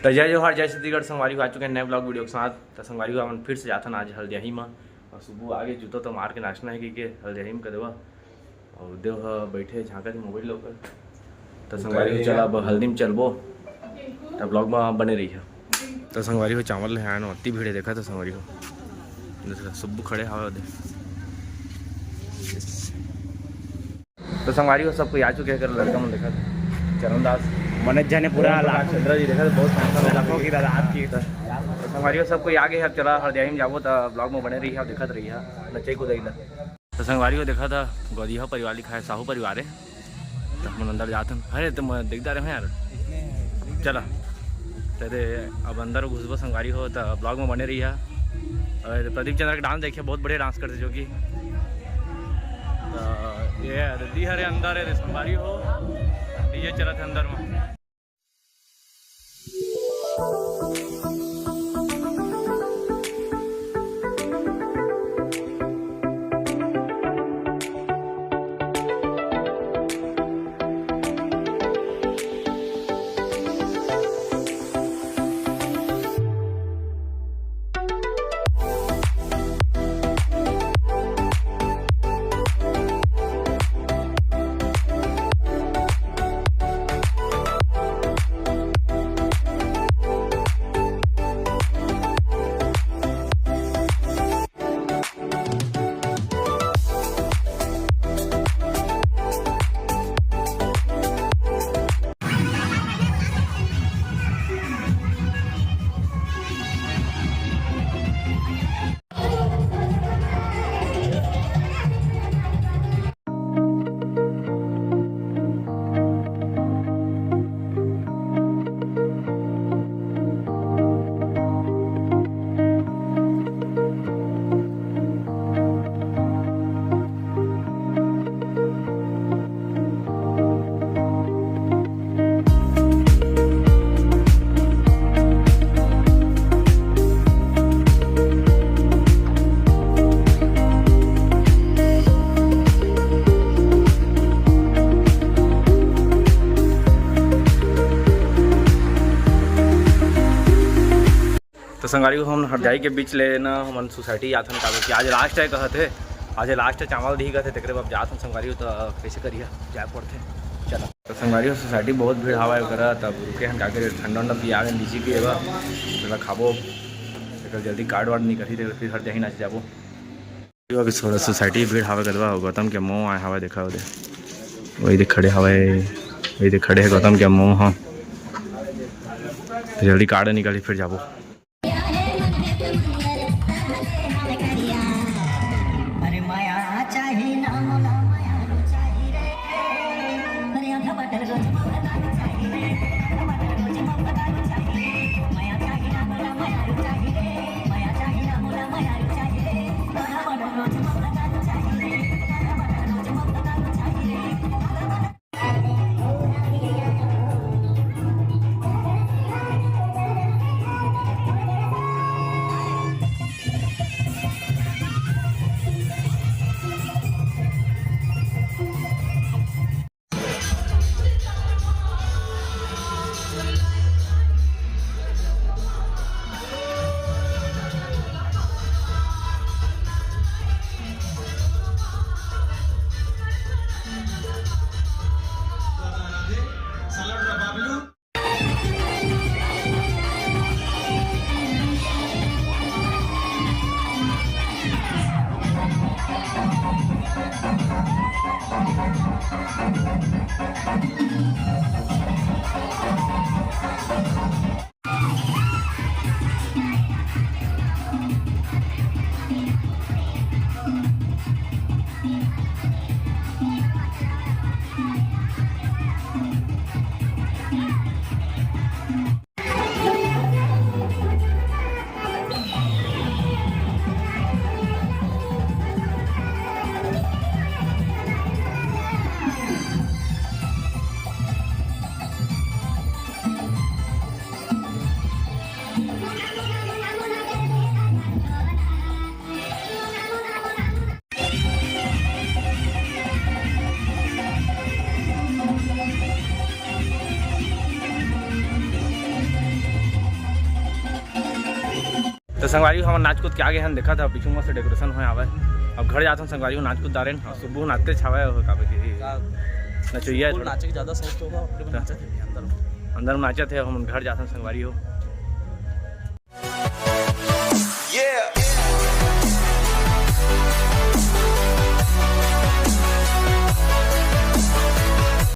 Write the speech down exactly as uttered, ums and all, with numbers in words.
तो जय जोहार, जय छत्तीसगढ़। संगवारी हो, आ चुके हैं नए vlog video के साथ। तो संगवारी हो, अपन फिर से जाथन आज हल्दियाही म। और सुबह आगे जूता तो मार के नाचना है कि के हल्दियाही म कर देवा। और देव ह बैठे झांकत ही मोबाइल ल ओकर। तो संगवारी हो, चला अब हल्दी म चलबो। तो vlog म बने रही है। तो संगवारी हो, चावल ले आए न, अति भीड़ है, देखा तो संगवारी हो। देखा, सुब्बू खड़े हवे ओदे। तो संगवारी हो, सब कोई आ चुके हैं, कर लड़का मन देखा, चरण दास, मनोज झा ने पूरा ओम प्रकाश चंद्रा जी देखा, बहुत handsome लड़का। की दादा आपकी। तो संगवारी हो, सब कोई आ गए, अब चला हल्दियाही म जाबो, तो vlog म बने रही है, देखत रही है, नचे कूदे ला। तो संगवारी हो, देखा था गोदिया परिवार लिखा है, साहू परिवार है। तो हम अंदर जात हन। अरे, तुम दिखदा रहे हो यार। चला। तो दे, अब अंदर घुसबो संगवारी हो, तो vlog म बने रही है। और प्रदीप चंद्रा का dance देखिए, बहुत बढ़िया dance करते जो कि। तो ये है, दीदी हरे अंदर है, संगवारी हो। DJ चलत है अंदर म। तो संगवारी हो, हमन हरजाई के बीच ले ना हमन सोसाइटी जाथन, काबर कि आज लास्ट है कहत हे, आज लास्ट है, चावल दिही कहत हे, तेकरे बर जाथन संगवारी हो। तो कैसे करिया जाए पड़थे, चला। तो संगवारी हो, सोसाइटी बहुत भीड़ हवा है ओकरा, तब रुके हन, का करे, ठंडा उंडा पिया गए लीची के एगो, तेला खाबो, तेकर जल्दी कार्ड वार्ड निकलही, तेकर फिर हरजाई नाचे जाबो। अभी थोड़ा सोसाइटी भीड़ हवा गदवा हो, गौतम के मो आए हवा, देखा ओदे, वही देख खड़े हवे, वही देख खड़े है गौतम के मो, हाँ, तो जल्दी कार्ड निकलही फिर जाबो। तो संगवारी हो, हमन नाच कूद के आगे हन, देखा था पीछू मस्त डेकोरेशन होय हावय। अब घर जाथन संगवारी हो, नाच कूद डारेन। और सुब्बू नाचते छावे हो, काबे कि नचोइया है थोड़ा। नाचे के ज्यादा शौक तो होगा, अपने में नाचे थे अंदर। अंदर में नाचत हे, हम घर जाथन संगवारी हो। Yeah,